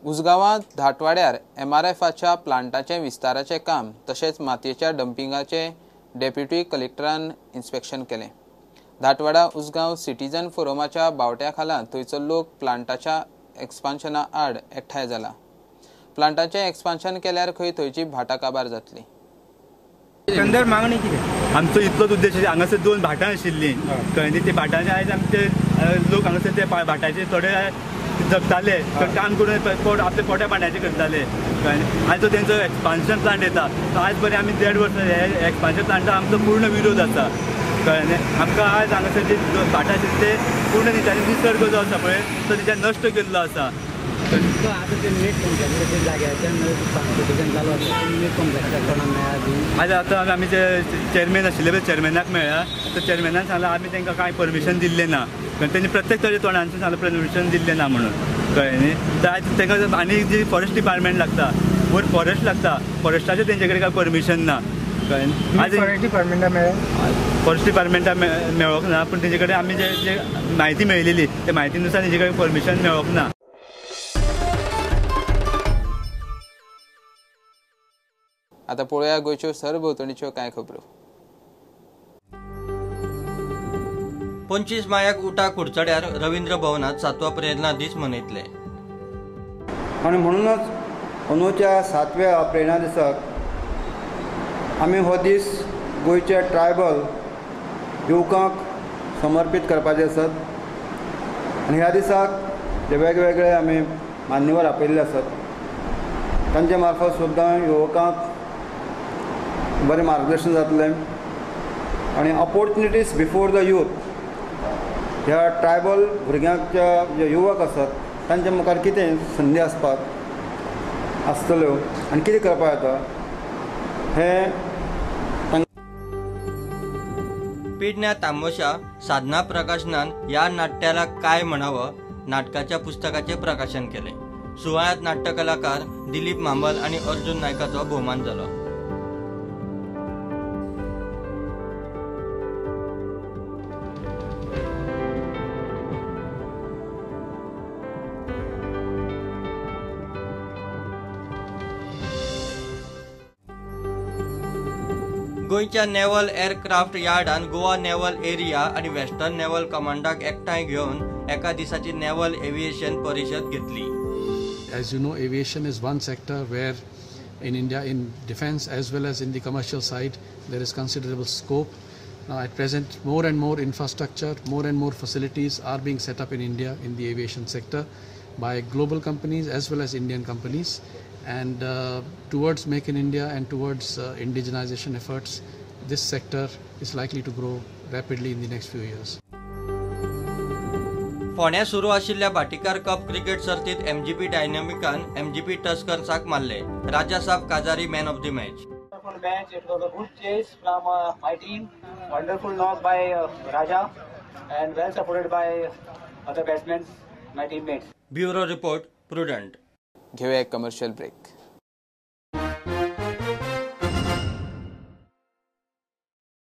उसगांवांत धाटवाड्यार एमआरएफाच्या प्लांटाचें विस्ताराचें काम तशेंच मातयेच्या डंपिंगाचें डेप्युटी कलेक्टरान इन्स्पेक्शन केलें. धाटवाडा उसगांव सिटीजन फोरमाच्या बावट्या खाला थंयचो लोक प्लांटाच्या एक्सपान्शना आड एकठांय जाला. प्लांटाचें एक्सपान्शन केल्यार खंय थंयची भाटां काबार जातली. एकंदर मागणी कितें? आमचो इतलोच उद्देश, हांगासर 2 भाटां आशिल्लीं, कळ्ळें न्ही? ते भाटांचे आयज आमचे लोक हांगासर ते भाटाचे थोडे जगताले, काम करून पोट आपले पोट्या पाण्याचे करताले, कळ्ळें? आयज जो तेंचो एक्सपान्शन प्लांट येता तो आयज बरें आमी 1.5 वर्स हे एक्सपान्शन प्लांटा आमचो पूर्ण विरोध आसा, कळ्ळें न्ही? आमकां आयज हांगासर जे भाटां आशिल्ली ते पूर्ण तेंच्यांनी निसर्ग जो आसा पळय तो तेंच्यांनी नश्ट केल्लो आसा. आयज आतां आमी जे चेअरमॅन आशिल्ले पळय चेअरमॅनाक मेळ्ळा, तर चेअरमॅनान सांगलां आमी तांकां कांय परमिशन दिल्लें ना, कारण तेणी प्रत्येक ताच्या तोंडांतसून सांगलां परमिशन दिल्लें ना म्हणून, कळ्ळें न्ही? तर आयज तांकां आनी जी फॉरेस्ट डिपार्टमेंट लागता, वयर फॉरेस्ट लागता, फॉरेस्टाचें तेंचे कडेन कांय परमिशन ना, कळ्ळें न्ही? आयज फॉरेस्ट डिपार्टमेंटा मेळ्ळें? फॉरेस्ट डिपार्टमेंटा मेळोंक ना, पूण तेंचे कडेन आमी जे म्हायती मेळिल्ली त्या म्हायती नुसार तेंचे कडेन परमिशन मेळोंक ना. आतां पळोवया गोंयच्यो सरभोंवतणीच्यो कांय खबरो. 25 मायाक उटा कुडचड्यार रवींद्र भवनात 7वो प्रेरणा दीस मनयतले. आनी म्हणूनच अंदूच्या 7व्या प्रेरणा दिसाक आमी हो दीस गोंयच्या ट्रायबल युवकांक समर्पीत करपाचे आसात. आनी ह्या दिसाक जे वेगवेगळे आमी मान्यवर आपयल्ले आसात तांचे मार्फत सुद्दां युवकांक बरें मार्गदर्शन जातलें आनी ऑपोर्चुनिटीज बिफोर the youth ह्या ट्रायबल भुरग्यांच्या जे युवक आसात तांच्या मुखार कितें संदी आसपाक आसतल्यो आनी कितें करपाक येता हें. पेडण्या तांबोशा साधना प्रकाशनान ह्या नाट्याला काय म्हणावं नाटकाच्या पुस्तकाचें प्रकाशन केलें. सुवाळ्यांत नाट्य कलाकार दिलीप म्हांबल आनी अर्जुन नायकाचो भोवमान जालो. गोंयच्या नेव्हल एअरक्राफ्ट यार्डान गोवा नेव्हल एरिया आनी वेस्टर्न नेव्हल कमांडाक एकठांय घेवन एका दिसाची नेव्हल एव्हिएशन परिशद घेतली. As you know, aviation is one sector where in India, in defense as well as in the commercial side, there is considerable scope. Now at present, more and more infrastructure, more and more facilities are being set up in India in the aviation sector by global companies as well as Indian companies. And towards Make in India and towards indigenization efforts, this sector is likely to grow rapidly in the next few years. फोंड्या सुरू आशिल्ल्या Bhatikar cup cricket सर्तीत MGP डायनामिकान MGP टस्कर्साक मारले. Raja Saheb Kajari man of the match. Wonderful match. It was a good chase from my team. Wonderful knock by Raja and well supported by other batsmen, my teammates. Bureau report, Prudent. घेऊया एक commercial break.